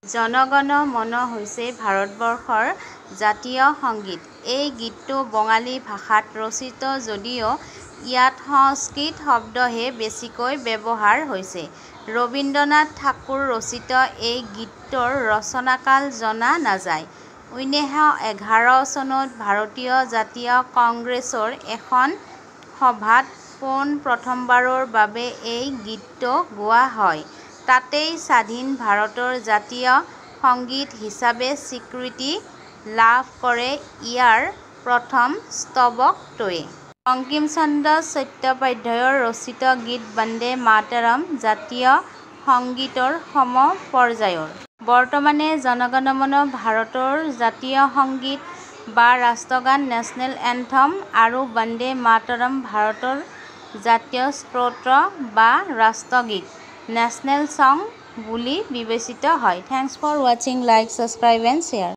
জনগণ মন হৈছে ভাৰতবৰ্ষৰ জাতীয় সংগীত। এই গীতটো বঙালী ভাষাত ৰচিত যদিও ইয়াত সংস্কৃত শব্দহে বেছিকৈ ব্যৱহাৰ হৈছে। ৰবীন্দ্ৰনাথ ঠাকুৰ ৰচিত এই গীতটোৰ ৰচনাকাল জনা নাযায়। 1911 চনত ভাৰতীয় জাতীয় কংগ্ৰেছৰ এখন সভাত পোন প্ৰথমবাৰৰ বাবে এই গীতটো গোৱা হয়। তাতেই স্বাধীন ভাৰতৰ জাতীয় সংগীত হিচাবে স্বীকৃতি লাভ কৰে ইয়াৰ প্ৰথম স্তৱকটোৱে। বংকিমচন্দ্ৰ চট্টোপাধ্যায়ৰ ৰচিত গীত বন্দে মাতৰম জাতীয় সংগীতৰ সমপৰ্যায়ৰ। বৰ্তমানে জনগণ মন ভাৰতৰ জাতীয় সংগীত বা ৰাষ্ট্ৰগান National Anthem আৰু বন্দে মাতৰম ভাৰতৰ জাতীয় স্তোত্ৰ বা ৰাষ্ট্ৰগীত National Song বুলি বিবেচিত হয়। Thanks for watching, like, subscribe and share.